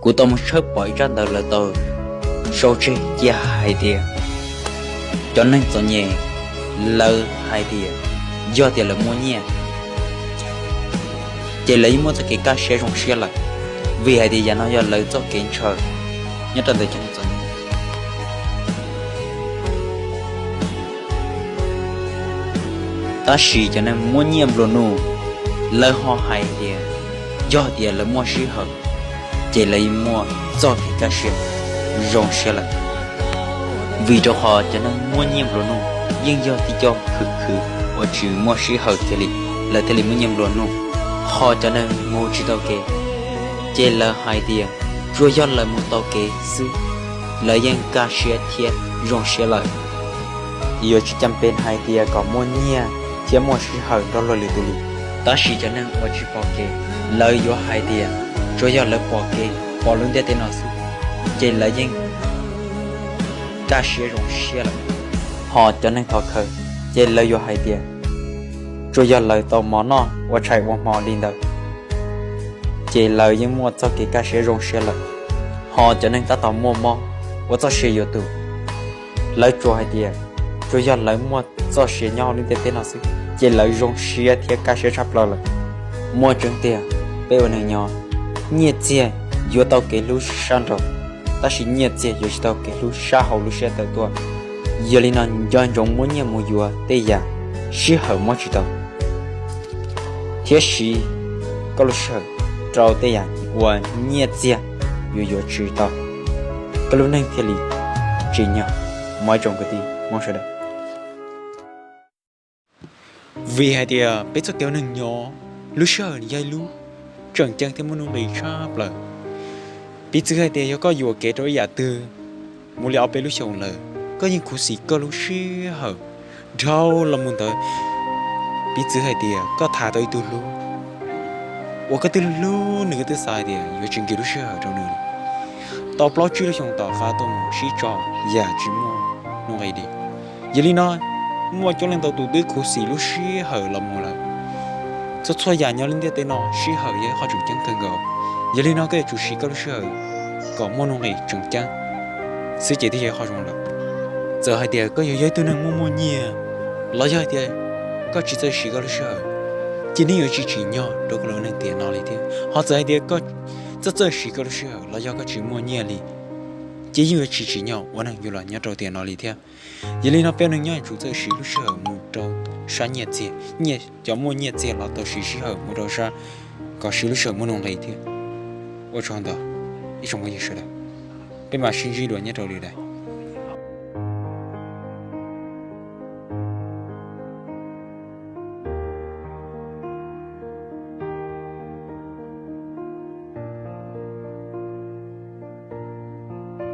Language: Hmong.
Kuv tau mus tshawb pom ib tsab ntawv lawv tau sau tseg cia hais tias cov neeg txom nyem lawv hais tias yog tias lawv muaj nyiaj ces lawv yeej muaj txoj kev kaj siab zoo siab lawm, vim hais tias yam no yog lawv txoj kev ntshaw nyob rau ntawm cov neeg txom nyem. Tab sis cov neeg muaj nyiaj nplua nuj, lawv ho hais tias yog tias lawv muaj sij hawm ces lawv yeej muaj txoj kev kaj siab zoo siab lawm. Vim rau qhov cov neeg muaj nyiaj nplua nuj yeej yog tib co khwv khwv uas tsis muaj sij hawm kiag li, lawv thiaj li muaj nyiaj nplua nuj. Ho cov neeg mus tsis tau kev, ces lawv hais tias tsuas yog lawv mus tau kev xwb, lawv yeej kaj siab thiab zoo siab lawm. Yuav tsis cam pes hais tias kom muaj nyiaj thiab muaj sij hawm nrog luag lwm tus li. Tab sis cov neeg uas tsis pom kev, lawv yuav hais tias tsuas yog lawv pom kev pom lub ntiaj teb no xwb, ces lawv yeej kaj siab zoo siab lawm. Ho cov neeg thov khawv, ces lawv yuav hais tias tsuas yog lawv tau mov noj ua tshais ua hmo li ntawd, ces lawv yeej muaj txoj kev kaj siab zoo siab lawm. Ho cov neeg tab tom muaj mob ua txoj sia yuav tuag, lawv tsuas hais tias tsuas yog lawv muaj txoj sia nyob hauv lub ntiaj teb no xwb, ces lawv zoo siab thiab kaj siab tshaj plaws lawm. Muaj tseeb tiag, peb ua neeg nyob, nyiaj txiag yuav tau kev hlub sab nraud, tab sis nyiaj txiag yuav tsis tau kev hlub sab hauv lub siab tawm tuaj. Yog li no nco ntsoov muab nyiaj mus yuav tej yam sij hawm muab tsis tau, thiab siv koj lub sij hawm rau tej yam uas nyiaj txiag yuav yuav tsis tau, koj lub neej thiaj li tsim nyog. Mog ib tsoom kwv tij Hmoob sawv daws, vim hais tias peb txoj kev ua neeg nyob, lub sij hawm yog ib lub tseem ceeb thiab muaj nuj nqis tshaj plaws. Piv txwv hais tias yog koj yuam kev rau ib yam twg mus li ob peb lub xyoos lawm, koj yeej khuv xim koj lub sij hawm dhau los mus ntawd. Piv txwv hais tias koj tham tau ib tug hlub uas koj twb hlub nws, koj twb xav hais tias yuav tsis nkim lub sij hawm rau nws li, tau plaub tsib lub xyoos tom qab tuaj mus sib tso yam tsis muaj nuj nqis li. Yog li no, muaj coob leej ntau tus twb khuv xim lub sij hawm los mus lawm. Txhua txhua yam nyob lub ntiaj teb no sij hawm yog ib qho tseem ceeb kawg nkaus. Yog li no koj yuav tsum siv koj lub sij hawm kom muaj nuj nqis tseem ceeb xwb ces thiaj yog ib qho zoo lawm. Txawm hais tias koj yuav yog ib tug neeg muaj muaj nyiaj los yog hais tias koj tsis txawj siv koj lub sij hawm, ces nws yuav tsis tsim nyog rau koj los ua neeg tiam no li thiab. Ho txawm hais tias koj txawj txawj siv koj lub sij hawm los yog koj tsis muaj nyiaj li, ces yeej yuav tsis tsim nyog ua neeg yuav los nyob rau tiam no li thiab. Yog li no peb ua neeg nyob yuav tsum txawj siv lub sij hawm mus rau sab nyiaj txiag, cov muaj nyiaj txiag los tau siv sij hawm mus rau sab kom siv lub sij hawm muaj nuj nqis thiab. Ua tsaug ntau ib tsoom phooj ywg sawv daws, peb mam sib ntsib dua nyob rau lwm daim.